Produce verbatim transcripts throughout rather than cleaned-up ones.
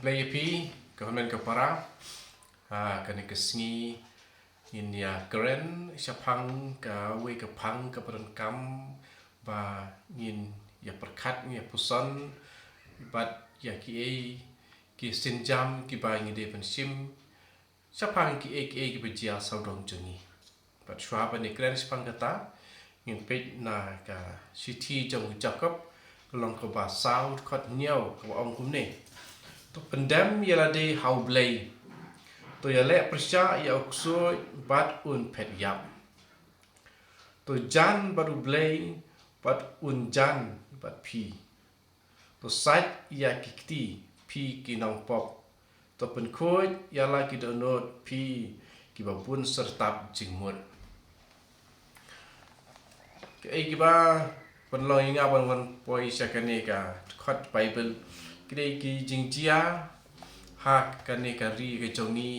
Khublei ïa phi, ka hynmen ka para. Ha kane ka sngi ngin ïa kren shaphang kawei ka phang kaba donkam ba ngin ïa pyrkhat, ngin ïa puson bad ïa kiei ki sienjam kiba ngi dei ban shim shaphang kiei kiei kiba jia sawdong jong ngi. Bad shuwa ban ïa kren shaphang kata, ngin peit na ka shithi jong u Jakob, ka lynnong kaba saw, dkhot hynñiew, kaba ong kumne: To pyndem ïa lade ha U Blei. To ïaleh pyrshah ïa u ksuid bad un phet ïap. To jan bad U Blei bad un jan bad phi. To sait ïa ki kti, phi ki nongpop. To pynkhuid ïa la ki dohnud, phi kiba bun syrtap jingmut. Kaei kaba pynlong ïa nga ban wan poi sha kane ka dkhot Baibl, ki dei ki jingjia ha kane ka ri ka jong ngi,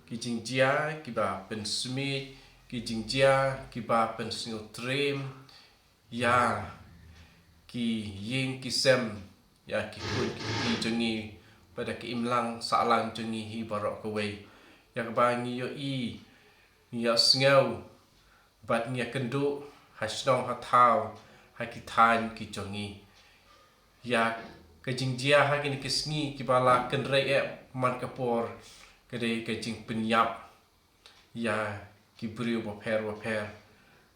ki jingjia kiba pynsmit, ki jingjia kiba pynsngewtriem ïa ki ïing ki sem, ïa ki khun ki kti jong ngi, bad ïa ka imlang sahlang jong ngi hi baroh kawei. Ïa kaba ngi ïohi, ngi ïohsngew bad ngi ïakynduh ha shnong ha thaw, ha ki thaiñ ki jong ngi. Ïa ka jingjia ha kine ki sngi kiba la kynrei eh man ka por, ka dei ka jingpynïap ïa ki briew bapher bapher,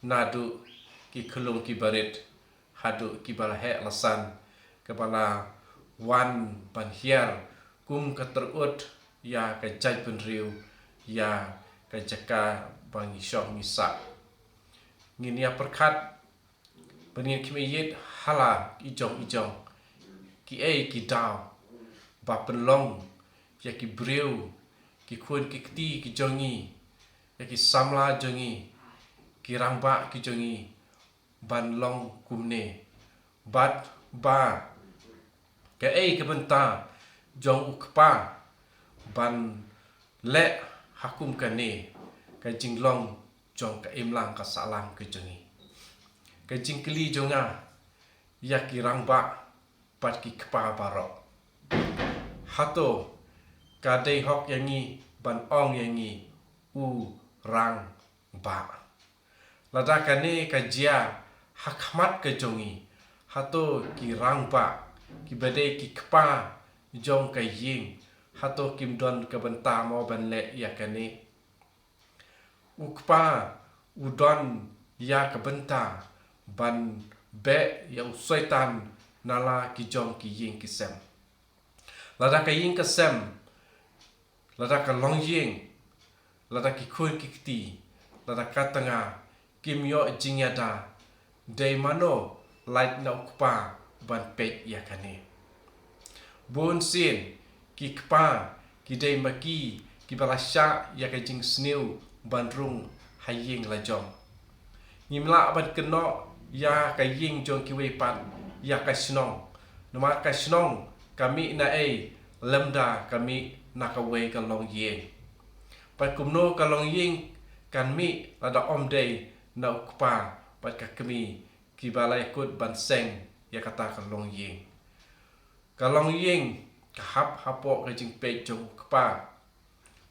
naduh ki khyllung ki barit haduh kiba la heh la san, kaba la wan ban hiar kum ka tyrut ïa ka jaitbynriew, ïa ka jaka ba ngi shong ngi sah. Ngin ïa pyrkhat ba ngin khmih ïit ha la ijong ijong kiei ki daw ba pynlong ïa ki briew, ki khun ki kti ki jong ngi, ïa ki samla jong ngi, ki rangbah ki jong ngi ban long kumne. Bad ba kaei ka bynta jong u kpa ban leh ha kum kane ka jinglong jong ka imlang ka sahlang ka jong ngi. Ka jingkylli jong nga ïa ki rangbah bad ki kpa baroh: Hato ka dei hok ïa ngi ban ong ïa ngi u rangbah? Lada kane ka jia ha khmat ka jong ngi, hato ki rangbah kiba dei ki kpa jong ka ïing, hato kim don ka bynta mo ban leh ïa kane? U kpa u don ïa ka bynta ban beh ïa u soitan na la ki jong ki ïing ki sem. Lada ka ïing ka sem, lada ka longïing, lada ki khun ki kti, lada ka tnga kim ïoh jingïada, dei mano lait na u kpa ban peit ïa kane? Bun sien ki kpa ki dei ma ki kiba la shah ïa ka jingsniew ban rung ha ïing la jong. Ngim lah ban kynnoh ïa ka ïing jong kiwei pat ïa ka shnong, namar ka shnong ka mih na ei lymda ka mih na kawei ka longïing. Bad kumno ka longïing kan mih lada ym dei na u kpa bad ka kmie kiba la ïakut ban seng ïa kata ka longïing? Ka longïing ka hap hapoh ka jingpeit jong u kpa,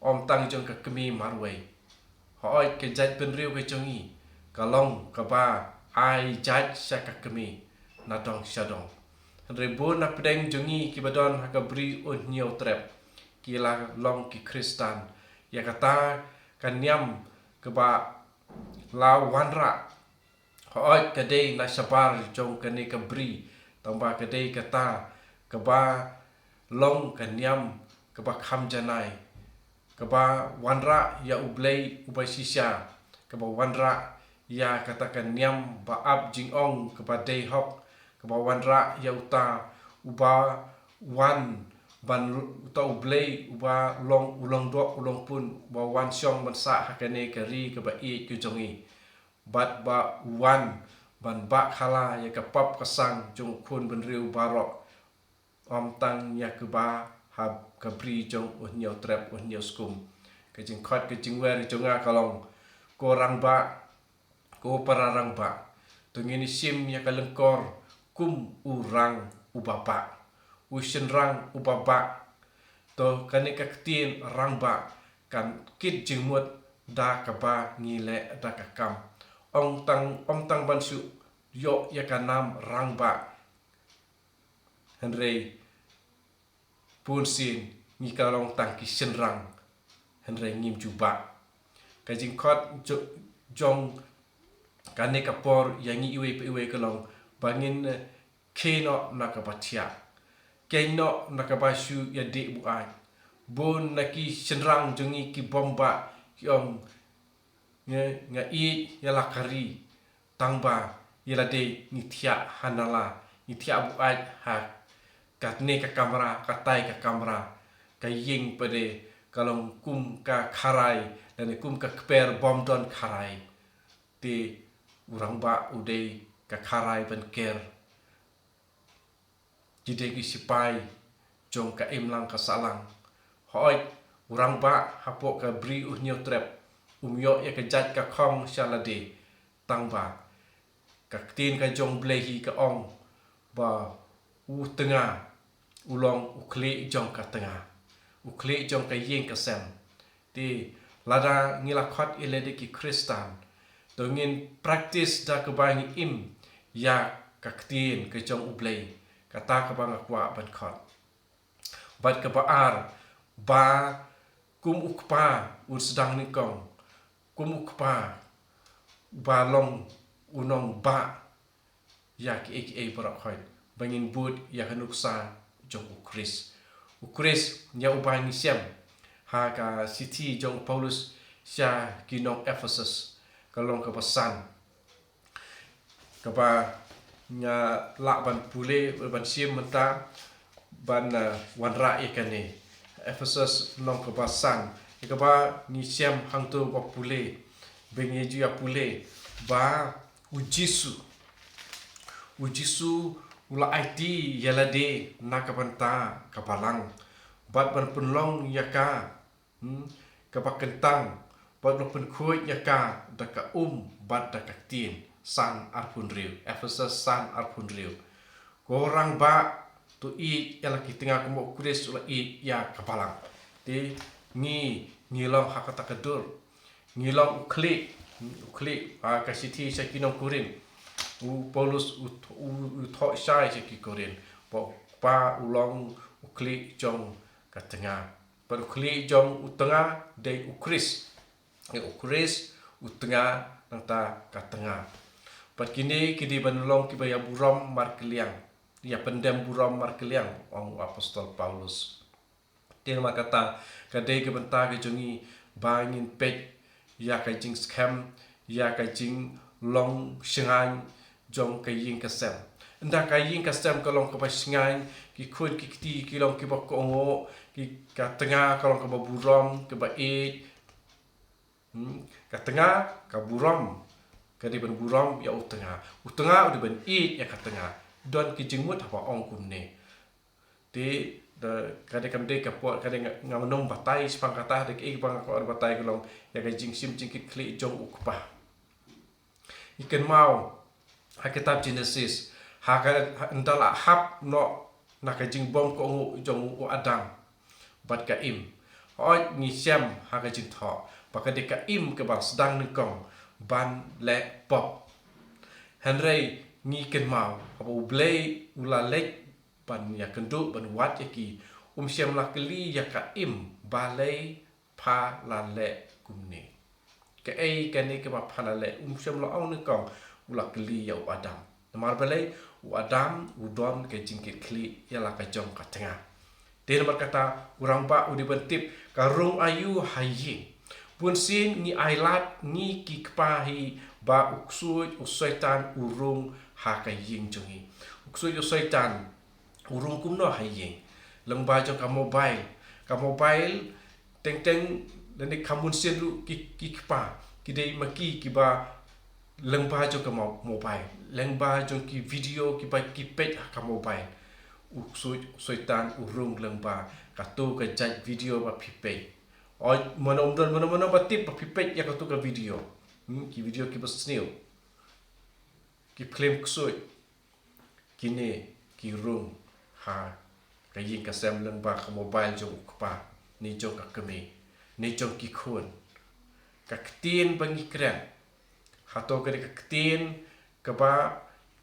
ym tang jong ka kmie marwei. Hooid, ka jaitbynriew ka jong ngi ka long kaba ai jait sha ka kmie na dong sha dong. Hynrei bun na pdeng jong ngi kiba don ha ka Bri U Hynñiewtrep ki la long ki Khristan. Ïa kata ka niam kaba la wanrah, hooid, ka dei na shabar jong kane ka bri, tangba ka dei kata kaba long ka niam kaba kham janai, kaba wanrah ïa U Blei uba shisha, kaba wanrah ïa kata ka niam ba ap jingong kaba dei hok, kaba wanrah ïa uta uba wan ban, uta U Blei uba long u longdoh u longpun, uba wan shong ban sah ha kane ka ri kaba ïeit ka jong ngi. Bad ba u wan ban bah khala ïa ka pop ka sang jong u khun bynriew baroh, ym tang ïa kiba ha ka Bri jong U Hynñiewtrep U Hynñiewskum. Ka jingkhot ka jingwer jong nga ka long: Ko rangbah, ko para rangbah, to ngin ïa shim ïa ka lyngkor kum u rang uba bah, u shynrang uba bah, To kane ka ktien rangbah kan kit jingmut da kaba ngi leh da ka kam. Ong tang, ong tang ban shu ïoh ïa ka nam rangbah. Hynrei bun sien ngi ka long tang ki shynrang, hynrei ngim ju bah. Ka jingkhot jo-, jong kane ka por ïa ngi iwei pa iwei ka long ba ngin, eh, khie noh na kaba thiah. Khie noh na kaba shu ïadih buaid. Bun na ki shynrang jong ngi ki bym bah ki ong, nga, nga ïeit ïa la ka ri. Tang ba ïa lade ngi thiah ha nala, ngi thiah buaid ha kane ka kamra, katai ka kamra. Ka ïing pat de ka long kum ka kharai lane kum ka kper bym don kharai. Te u rangbah u dei ka kharai ban ker. Ki dei ki sipai jong ka imlang ka sahlang. Hooid, u rangbah hapoh ka Bri U Hynñiewtrep um ïoh ïa ka jait ka khong sha lade. Tang ba ka ktien ka jong U Blei hi ka ong ba u tnga u long u khlieh jong ka tnga, u khlieh jong ka ïing ka sem. Te lada ngi la khot ïa lade ki Khristan, to ngin practice da kaba ngi im ïa ka ktien ka jong U Blei, kata kaba nga kwah ban khot. Bad kaba ar, ba kum u kpa un sdang nyngkong, kum u kpa ba long u nongbah ïa kiei kiei baroh khoit, ba ngin bud ïa ka nuksa jong U Khrist. U Khrist ïa uba ngi shem ha ka shithi jong u Paulus sha ki nong Ephesus, ka long kaba san, kaba nga lah ban pule, ban shim mynta, ban, eh, wanrah ïa kane. Ephesus lynnong kaba san, ïa kaba ngi shem hangto ba pule, ba ngi ju ïa pule ba U Jisu, U Jisu u la aiti ïa lade na ka bynta ka balang, bad ban pynlong ïa ka, hmm, kaba kyntang, bad ban pynkhuid ïa ka da ka um bad da ka ktien. San arphew hynriew, Ephesus san arphew hynriew. Ko rangbah, to ïeit ïa la ki tnga kumba U Khrist u la ïeit ïa ka balang. Te ngi, ngi long ha kata ka dur. Ngi long u khlieh, u khlieh, ah, ka shithi sha ki nong Korinth. U Paulus u, u, u thoh shai sha ki Korinth ba u kpa u long u khlieh jong ka tnga. Bad u khlieh jong u tnga dei U Khrist. Ïa U Khrist u tnga, nangta ka tnga. Bad kine ki dei ban long kiba ïa burom markylliang, ïa pyndem burom markylliang, ong u apostol Paulus. Te namar kata, ka dei ka bynta ka jong ngi ba ngin peit ïa ka jingskhem, ïa ka jinglong shngaiñ jong ka ïing ka sem. Ynda ka ïing ka sem ka long kaba shngaiñ, ki khun ki kti ki long kiba kohnguh, ki, ka tnga ka long kaba burom, kaba ïeit. Hmm, ka tnga ka burom, ka dei ban burom ïa u tnga. U tnga u dei ban ïeit ïa ka tnga. Don ki jingmut haba ong kumne. Te, da, ka dei kam dei ka por, ka dei nga, ngam nym batai shaphang kata, da kaei ba nga kwah batai ka long ïa ka jingshim jingkitkhlieh jong u kpa. Ngi kynmaw ha kitab Genesis, ha ka, ha, ynda la hap noh na ka jingbymkohnguh jong u Adam bad ka Im. Hooid ngi shem ha ka jingthoh ba ka dei ka Im kaba sdang nyngkong ban leh pop. Hynrei ngi kynmaw haba U Blei u la leit ban ïakynduh, ban wad ïa ki, um shym la kylli ïa ka Im balei pha la leh kumne. Kaei kane kaba pha la leh, um shym la ong nyngkong, u la kylli ïa u Adam. Namar balei? U Adam u don ka jingkitkhlieh ïa la ka jong ka tnga. Te namar kata u rangbah u dei ban tip ka rung aïu ha ïing. Bunsien ngi ailad ngi ki kpa hi ba u ksuid u soitan u rung ha ka ïing jong ngi. U ksuid u soitan u rung kumno ha ïing? Lyngba jong ka mobile. Ka mobile, teng teng lane ka mynsiem ruh ki, ki kpa ki dei ma ki kiba lyngba jong ka mo-, mobile, lyngba jong ki video kiba ki peit ha ka mobile. U ksuid u soitan u rung lyngba kato ka jait video ba phi peit. Oi, mano um don mano mano ba tip ba phi peit ïa kato ka video. Hmm, ki video kiba sniew, ki phlim ksuid. Kine ki rung ha ka ïing ka sem lyngba ka mobile jong u kpa, ne jong ka kmie, ne jong ki khun. Ka ktien ba ngi kren, hato ka dei ka ktien kaba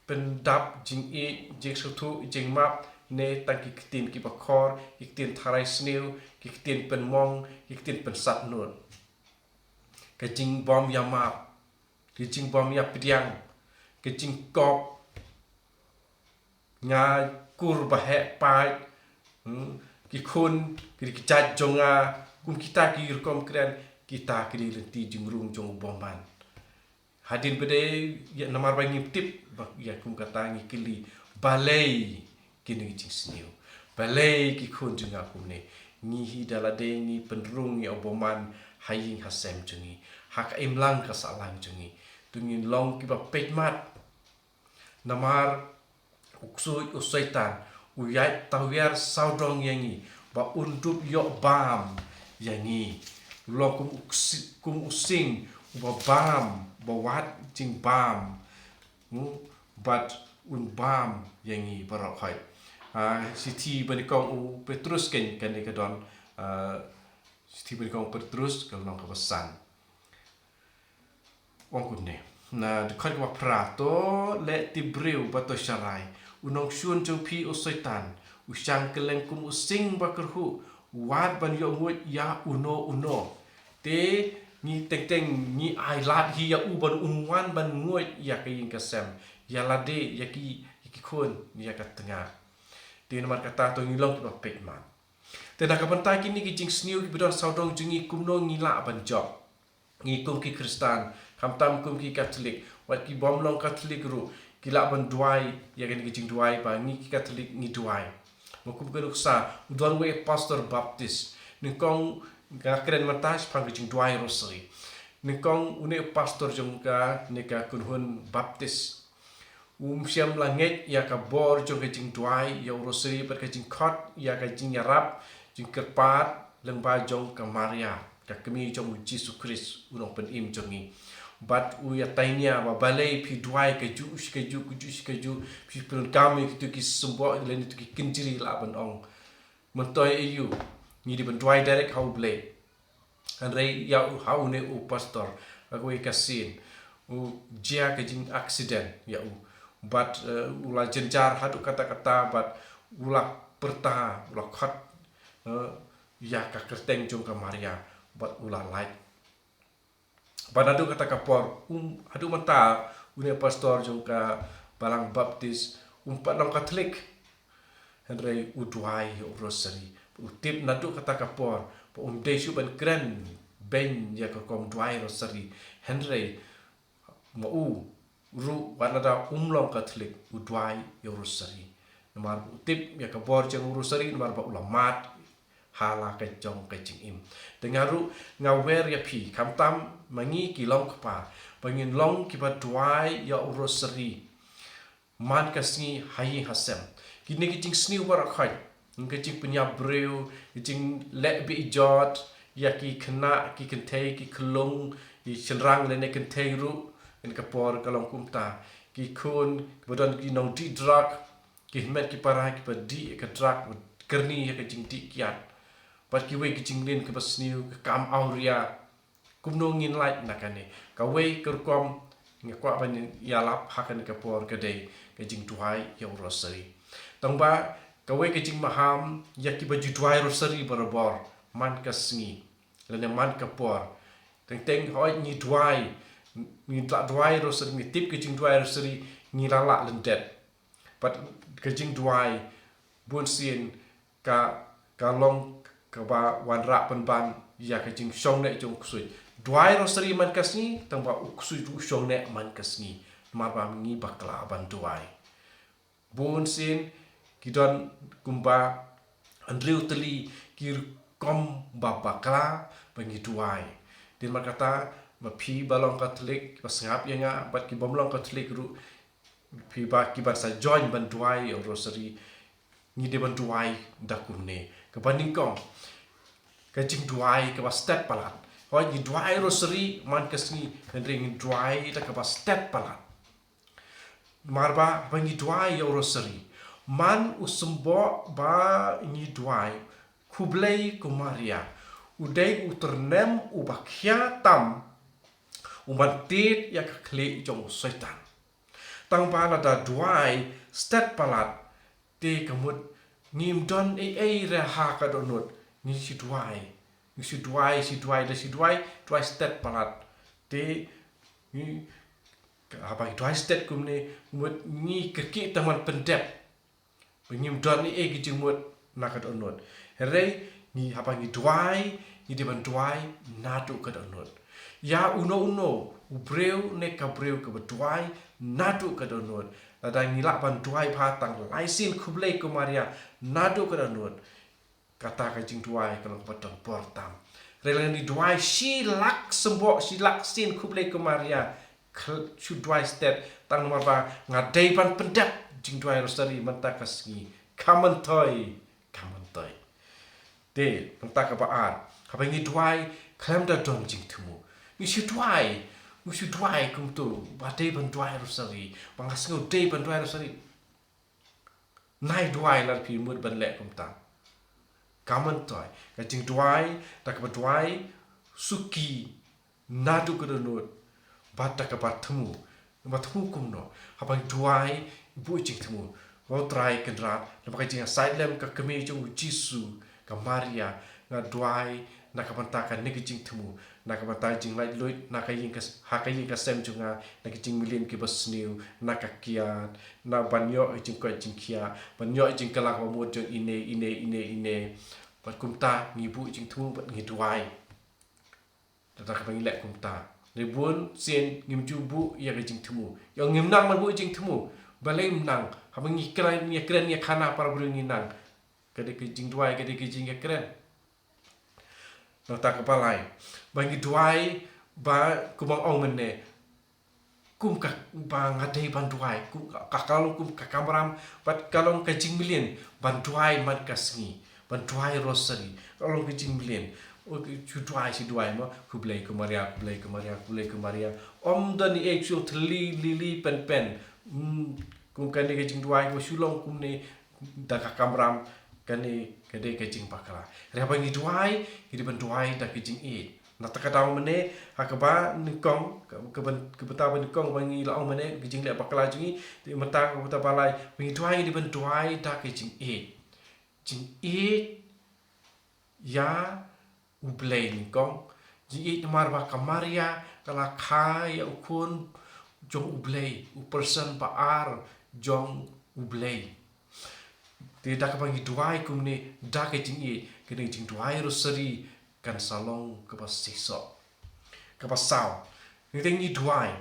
pyndap jingïeit, jingsngewthuh, jingmap, ne tang ki ktien kiba khor, ki ktien tharai sniew, ki ktien pynmong, ki ktien pynsatnud. Ka jingbym ïamap, ka jingbym ïapdiang, ka jingkop, nga kur ba heh paid, hmm, ki khun ki dei ki jait jong nga, kum kita ki rukom kren, kita ki dei lynti jingrung jong u bymman. Hadien ba dei, ïa, namar ba ngim tip, ba, ïa, kum kata ngi kylli, balei kine ki jingsniew? Balei ki khun jong nga kumne? Ngi hi da lade ngi pynrung ïa u bymman ha ïing ha sem jong ngi, ha ka imlang ka sahlang jong ngi. To ngin long kiba peit mat. Namar u ksuid u Soitan u ïaid tawiar sawdong ïa ngi, ba un dup ïoh bam ïa ngi. Long kum u ksi-, kum u sing uba bam, ba wad jingbam. Hmm, bad un bam ïa ngi baroh khoit. Ah, shithi banyngkong u Petrus keiñ kane ka don, ah, shithi banyngkong u Petrus ka lynnong kaba san. Ong kumne. Na dkhot kaba phra, to leh tip briew ba to sharai. U nongshun jong phi u Soitan, u shang kylleng kum u sing ba kyrhuh, u wad ban ïoh nguid ïa uno uno. Te ngi teng teng ngi ailad hi ïa u ban un wan ban nguid ïa ka ïing ka sem, ïa lade, ïa ki, ïa ki khun, ïa ka tnga. Te namar kata to ngi long kiba peit mat. Te na ka bynta kine ki jingsniew kiba don sawdong jong ngi, kumno ngi lah ban jop? Ngi kum ki Khristan, khamtam kum ki Katholik, wat ki bym long Katholik ruh, ki lah ban duwai ïa kane ka jingduwai ba ngi ki Katholik ngi duwai. Ma kum ka nuksa, u don uwei u pastor Baptist. Nyngkong nga kren mynta shaphang ka jingduwai Rosary. Nyngkong une u pastor jong kane ka kynhun Baptist, um shym la ngeit ïa ka bor jong ka jingduwai ïa u Rosary bad ka jingkhot ïa ka jingïarap, jingkyrpad lyngba jong ka Maria, ka kmie jong u Jisu Khrist, u nongpynim jong ngi. Bad u ïatainia ba balei phi duwai kajuh shi kajuh, kajuh shi kajuh, phi pyndonkam ïa kito ki symboh lane kito ki kynjri, lah ban ong. Myntoi aïu? Ngi dei ban duwai direct ha U Blei. Hynrei ïa u, ha une u pastor, ha kawei ka sien, u jia ka jingaccident ïa u. Bad, eh, u la jynjar haduh katta katta, bad u la pyrta, u la khot, eh, ïa ka kyrteng jong ka Maria, bad u la lait. Bad naduh kata ka por, um, haduh mynta, une u pastor jong ka Balang Baptist, um pat long Katholik. Hynrei u duwai ïa u Rosary. U tip naduh kata ka por ba um dei shuh ban kren beiñ ïa ka rukom duwai Rosary. Hynrei ma u ruh, wat lada um long Katholik, u duwai ïa u Rosary. Namar u tip ïa ka bor jong u Rosary, namar ba u la mad ha la ka jong ka jingim. Te nga ruh nga wer ïa phi, khamtam ma ngi ki longkpa, ba ngin long kiba duwai ïa u Rosary man ka sngi ha ïing ha sem. Kine ki jingsniew baroh khoit, ka jingpynïap briew, ka jingleh beh jot ïa ki khynnah, ki kynthei, ki khyllung, ki shynrang lane kynthei ruh, ha kane ka por ka long kumta. Ki khun kiba don ki nongdih drug, ki hynmen ki para kiba dih ka drug, kyrni ïa ka jingdih kiad. Bad kiwei ki jingleh kiba sniew, ka kam awria. Kumno ngin lait na kane? Kawei ka rukom nga kwah ban ïalap ha kane ka por ka dei ka jingduwai ïa u Rosary. Tangba kawei ka jingmaham ïa kiba ju duwai Rosary barabor man ka sngi lane man ka por. Teng teng hooid ngi duwai, ngi la duwai Rosary, ngi tip ka jingduwai Rosary, ngi la lah lyndet. Bad ka jingduwai bunsien ka, ka long kaba wanrah pynban ïa ka jingshong neh jong u ksuid. Duwai Rosary man ka sngi, tangba u ksuid ruh u shong neh man ka sngi. Namar ba ngi bakla ban duwai. Bunsien ki don kumba hynriew tylli ki rukom ba bakla ba ngi duwai. Te namar kata, ma phi ba long Katholik, ba sngap ïa nga, bad ki bym long Katholik ruh, phi ba, ki ban sa join ban duwai ïa u Rosary, ngi dei ban duwai da kumne. Kaba nyngkong, ka jingduwai kaba stet palat. Hooid ngi duwai Rosary man ka sngi, hynrei ngi duwai da kaba stet palat. Namar ba, ba ngi duwai ïa u Rosary, Man u symboh ba ngi duwai, khublei ko Maria, u dei u tyrnem uba khia tam, u ban tied ïa ka khlieh jong u Soitan. Tang ba lada duwai stet palat, te ka mut ngim don ei ei re ha ka dohnud, ngi shu duwai, ngi shu duwai, shu duwai, da shu duwai, duwai stet palat. Te ngi, haba ngi duwai stet kumne, mut ngi kyrkieh tang ban pyndep. Ba ngim don ei ei ki jingmut na ka dohnud. Hynrei ngi, haba ngi duwai, ngi dei ban duwai naduh ka dohnud. Ïa uno uno u briew ne ka briew kaba duwai naduh ka dohnud. Lada ngi lah ban duwai bha tang lai sien khublei ko Maria naduh ka dohnud, kata ka jingduwai ka long kaba don bor tam. Hynrei lada ngi duwai shi lak symboh, shi lak sien khublei ko Maria, khlem shu duwai stet, tang namar ba nga dei ban pyndep jingduwai rosary mynta ka sngi. Ka myntoi, ka myntoi. Te, nangta kaba ar, haba ngi duwai khlem da don jingthmu, ngi shu duwai, ngi shu duwai kumto, ba dei ban duwai rosary, ba nga sngew dei ban duwai rosary. Nai duwai lada phi mut ban leh kumta. Ka myntoi, ka jingduwai, da kaba duwai suki naduh ka dohnud, bad da kaba thmu. Ba thmu kumno? Haba ngi duwai, buh jingthmu. Ko Trai Kynrad, na ka jingïasaid lem ka kmie jong u Jisu, ka Maria, nga duwai na ka bynta kane ka jingthmu, na ka bynta jinglaitluid na ka ïing ka, ha ka ïing ka sem jong nga, na ka jingmlien kaba sniew, na ka kiad, na ban ïoh jingkoit jingkhiah, ban ïoh jingkylla kaba mut jong ine, ine, ine, ine. Bad kumta ngi buh jingthmu bad ngi duwai. Lada kaba ngi leh kumta, hynrei bun sien ngim ju buh ïa ka jingthmu. Ïa, ngim nang ban buh jingthmu. Balei ym nang? Haba ngi kren, ngi kren ïa khana para briew ngi nang. Ka dei ka jingduwai, ka dei ka jingkren. Nangta kaba lai, ba ngi duwai, ba kumba nga ong mynne, kum ka, ba nga dei ban duwai, kum ka, ka, ka long kum ka kamram, bad ka long ka jingmlien ban duwai man ka sngi, ban duwai rosary, ka long ka jingmlien. O, shu duwai, shu duwai mo, khublei ko Maria, khublei ko Maria, khublei ko Maria. Ym don ei ei, shu thylli lili pen pen. Hmm, kum kane ka jingduwai kaba shu long kumne, da ka kamram, kane ka dei ka jingbakla. Hynrei haba ngi duwai, ngi dei ban duwai da ka jingïeit. Nangta ka daw mynne, ha kaba nyngkong, ka, kaba, kaba ta ba nyngkong ba ngi la ong mynne, ka jingleh bakla jong ngi, te mynta kaba ta ba lai, ba ngi duwai, ngi dei ban duwai da ka jingïeit. Jingïeit ïa U Blei nyngkong. Jingïeit namar ba ka Maria ka la kha ïa u khun jong U Blei, u person ba ar jong U Blei. Te da kaba ngi duwai kumne da ka jingïeit, kane ka jingduwai rosary kan sa long kaba shisha. Kaba saw, ngi teng ngi duwai.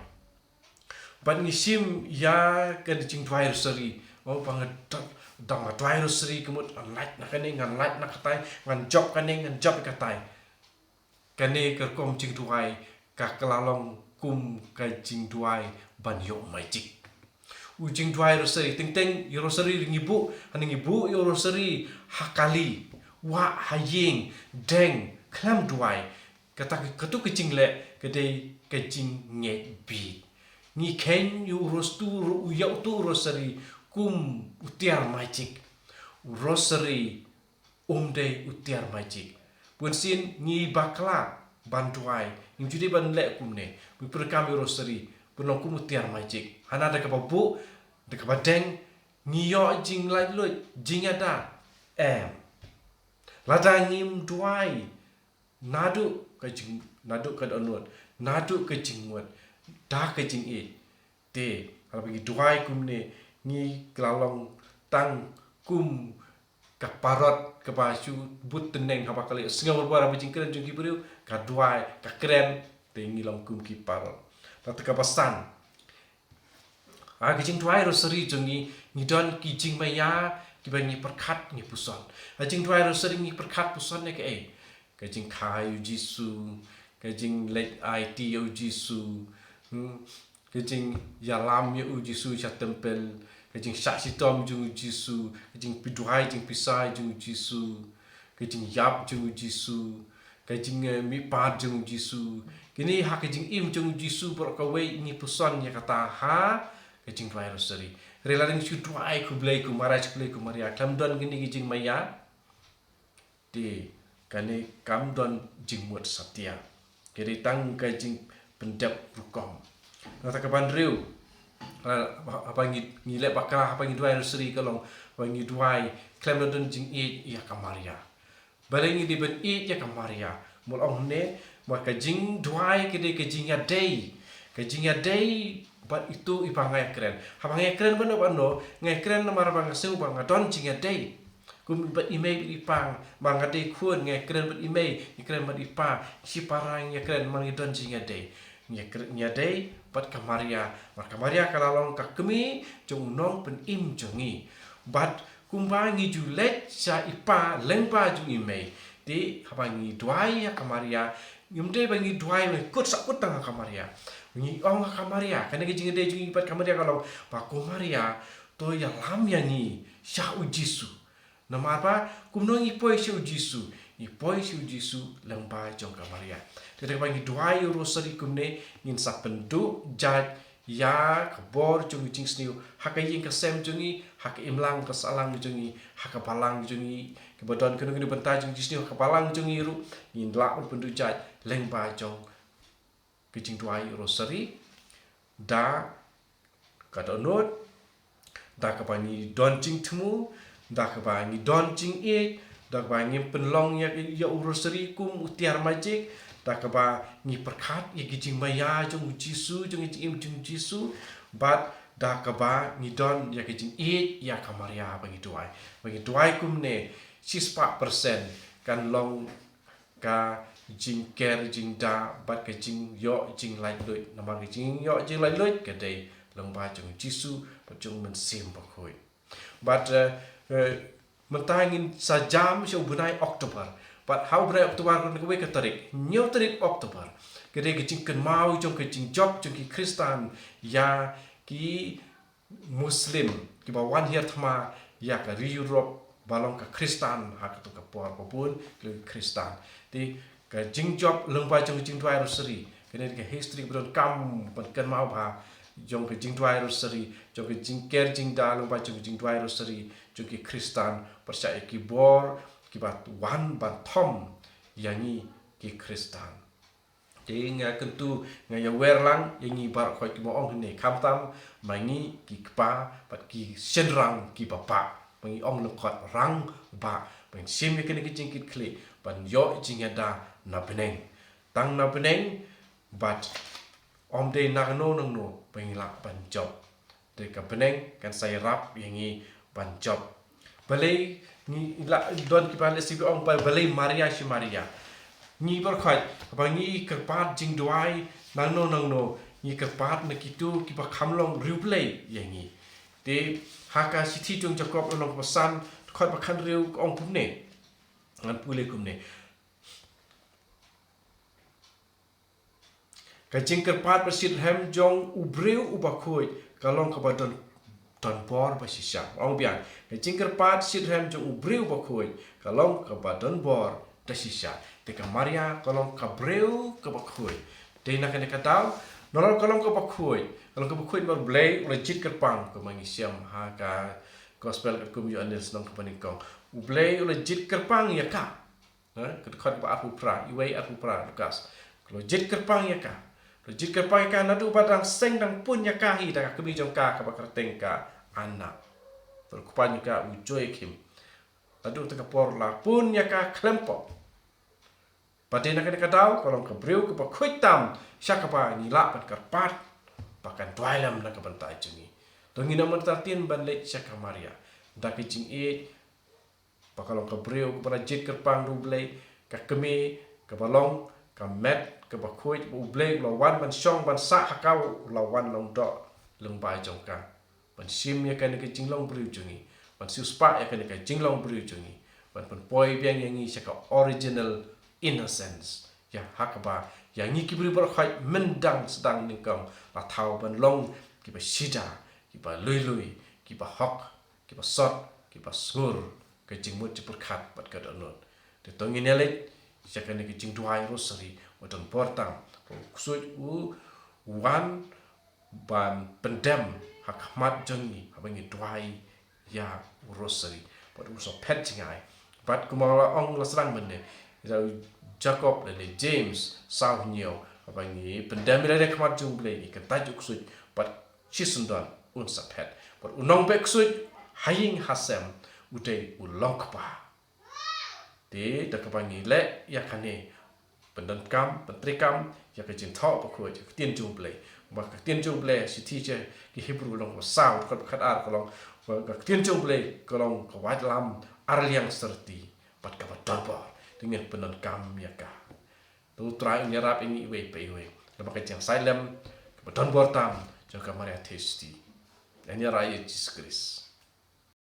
Bad ngi shim ïa ka jingduwai rosary. Oh, ba nga da, da nga duwai rosary ka mut ngan lait na kane, ngan lait na katai, ngan jop kane, ngan jop katai. Kane ka rukom jingduwai ka la long kum ka jingduwai ban ïoh magic. U jingduwai rosary, teng teng ïa rosary ngi buh, hynrei ngi buh ïa rosary ha kali, wah ha ïing, deng, khlem duwai. Kata, katu ka jingleh ka dei ka jingngeit bieit. Ngi kheiñ ïa u ros-, tu ro-, ïa utu u rosary kum u tiar magic. U rosary um dei u tiar magic. Bun sien ngi bakla ban duwai, ngim ju dei ban leh kumne. Ngi pyrkhat ïa u rosary, pynlong kum u tiar magic. Hana da kaba buh, da kaba deng, ngi ïoh jinglaitluid, jingïada. Em. Lada ngim duwai naduh ka jing, naduh ka dohnud, naduh ka jingmut, da ka jingïeit. Te, haba ngi duwai kumne, ngi la long tang kum ka parot kaba shu bud tneng haba ka la ïohsngew barabor ïa ka jingkren jong ki briew, ka duwai, ka kren, te ngi long kum ki parot. Nangta kaba san, ha ka jingduwai rosary jong ngi, ngi don ki jingmaïa kiba ngi pyrkhat, ngi puson. Ha jingduwai rosary ngi pyrkhat puson ïa kaei? Ka jingkha ïa u Jisu, ka jingleit aiti ïa u Jisu, hmm, ka jingïalam ïa u Jisu sha templ, ka jingshah shitom jong u Jisu, ka jingpynduwai jingpynsah jong u Jisu, ka jingïap jong u Jisu, ka jing, eh, mihpat jong u Jisu. Kine ha ka jingim jong u Jisu baroh kawei ngi puson ïa kata ha ka jingduwai rosary. Hynrei lada ngi shu duwai khublei ko Maria, shu khublei ko Maria, khlem don kine ki jingmaïa, te kane kam don jingmut satia. Ka dei tang ka jingpyndep rukom. Nangta kaba hynriew, ah, haba ngi, ngi leh bakla, haba ngi duwai rosary ka long, haba ngi duwai khlem da don jingïeit ïa ka Maria. Balei ngi dei ban ïeit ïa ka Maria? Mut ong ne, ba ka jingduwai ka dei ka jingïadei. Ka jingïadei bad itu i ba nga ïakren. Haba nga ïakren bad no bad no, nga ïakren namar ba nga sngew ba nga don jingïadei. Kum bad i mei bad i pa, ba nga dei khun, nga ïakren bad i mei, ïakren bad i pa, shipara ngi ïakren namar ngi don jingïadei. Ngi ïakren, ngi ïadei bad ka Maria. Bad ka Maria ka la long ka kmie jong u nongpynim jong ngi. Bad kumba ngi ju leit sha i pa lyngba jong i mei. Te haba ngi duwai ha ka Maria, ngim dei ba ngi duwai ba ngi kut sa kut tang ha ka Maria. Ngi ong ha ka Maria, kane ka jingïadei jong ngi bad ka Maria ka long ba ko Maria, to ïalam ïa ngi sha u Jisu. Namar ba kumno ngi poi sha u Jisu? Ngi poi sha u Jisu lyngba jong ka Maria. Te da kaba ngi duwai u rosary kumne, ngin sa pynduh jait ïa ka bor jong u jingsniew ha ka ïing ka sem jong ngi, ha ka imlang ka sahlang jong ngi, ha ka balang jong ngi, kiba don kano kano bynta jong u jingsniew ha ka balang jong ngi ruh, ngin lah ban pynduh jait lyngba jong ka jingduwai rosary. Da ka dohnud, da kaba ngi don jingthmu, da kaba ngi don jingïeit, da kaba ngi pynlong ïa, ïa u rosary kum u tiar magic, da kaba ngi pyrkhat ïa ki jingmaïa jong u Jisu, jong ki jingim jong u Jisu, bad da kaba ngi don ïa ki jingïeit ïa ka Maria ba ngi duwai. Ba ngi duwai kumne, shispah persen kan long ka jingker jingda bad ka jingïoh jinglaitluid. Namar ka jingïoh jinglaitluid ka dei lyngba jong u Jisu bad jong u Mynsiem Bakhuid. Bad, eh, eh, mynta ngin sa jam sha u bnai October. Bad ha u bnai October ka dei kawei ka tarik, hynñiew tarik October, ka dei ka jingkynmaw jong ka jingjop jong ki Khristan ïa ki Muslim kiba wan hiar thma ïa ka ri Europe ba long ka Khristan ha kato ka por ba bun ki long Khristan. Te ka jingjop lyngba jong ka jingduwai rosary, kane ka history ba donkam ban kynmaw bha, jong ka jingduwai rosary, jong ka jingker jingda lyngba jong ka jingduwai rosary jong ki Khristan pyrshah ïa ki bor kiba wan ban thom ïa ngi ki Khristan. Te nga kyntu, nga ïawer lang ïa ngi baroh khoit kiba ong hangne, khamtam ma ngi ki kpa bad ki shynrang kiba bah, ba ngi ong lyngkot rangbah, ba ngin shim ïa kane ka jingkitkhlieh ban ïoh jingïada na bneng. Tang na bneng, bad ym dei nangno nangno ba ngi lah ban jop. Te ka bneng kan sa ïarap ïa ngi ban jop. Balei ngi la don kiba leh, shu ong ba balei Maria shi Maria. Ngi baroh khoit ba ngi kyrpad jingduwai nangno nangno, ngi kyrpad na kito kiba kham long riewblei ïa ngi. Te ha ka shithi jong Jakob lynnong kaba san, dkhot ba khathynriew ka ong kumne. Ngan pule kumne. Ka jingkyrpad ba shitrhem jong u briew uba khuid ka long kaba don, don bor ba shisha. Ong biang, ka jingkyrpad shitrhem jong u briew uba khuid ka long kaba don bor da shisha. Te ka Maria ka long ka briew kaba khuid. Te na kane ka daw, nalor ka long kaba khuid, ka long kaba khuid namar U Blei u la jied kyrpang, kumba ngi shem ha ka Gospel katkum u Ïoannis lynnong kaba nyngkong. U Blei u la jied kyrpang ïa ka. Ha, ka dkhot ba arphew phra, iwei arphew phra Lukas. Ka la jied kyrpang ïa ka. Ka la jied kyrpang ïa ka naduh ba dang seng dang pun ïa ka hi da ka kmie jong ka kaba kyrteng ka Anna. Bad u kpa jong ka u Joakim. Naduh kata ka por la pun ïa ka khlem pop. Bad dei na kane ka daw ka long ka briew kaba khuid tam sha kaba ngi lah ban kyrpad ba kan duwai lem na ka bynta jong ngi. To ngin ym ïa tyrtin ban leit sha ka Maria da ka jingïeit, ba ka long ka briew kaba la jied kyrpang da U Blei, ka kmie kaba long ka met kaba khuid ba U Blei u la wan ban shong ban sah ha ka, u la wan long doh lyngba jong ka, ban shim ïa kane ka jinglong briew jong ngi, ban siewspah ïa kane ka jinglong briew jong ngi, ban pynpoi biang ïa ngi sha ka original innocence. Ïa ha kaba ïa ngi ki briew baroh khoit myndang sdang nyngkong la thaw ban long kiba shida, kiba lui lui, kiba hok, kiba sot, kiba sngur, ka jingmut jingpyrkhat bad ka dohnud. Te to ngin ïa leit sha kane ka jingduwai rosary, u don bor tam, u ksuid u wan ban pyndem ha khmat jong ngi haba ngi duwai ïa u rosary. Bad un sa phet jngai. Bad kumba la ong la sdang mynne, ïa u Jakob lane James saw hynñiew, haba ngi pyndem ïa lade ha khmat jong u Blei, ngi kyntait ïa u ksuid bad shisyndon un sa phet. Bad u nongbeh ksuid ha ïing ha sem u dei u longkpa. Te da kaba ngi leh ïa kane, pyndonkam, pyntreikam ïa ka Jingthoh Bakhuid, ïa ka Ktien jong u Blei. Ba ka Ktien jong u Blei, shithi sha ki Hebru lynnong ba saw, dkhot ba khatar ka long ba ka Ktien jong u Blei ka long ka waitlam arliang syrti bad kaba donbor. Te ngin pyndonkam ïa ka. To u Trai un ïarap ïa ngi iwei pa iwei, namar ka jingïasai lem kaba donbor tam jong ka Maria Theisotti. Ïa ngi ïa Jisu Khrist.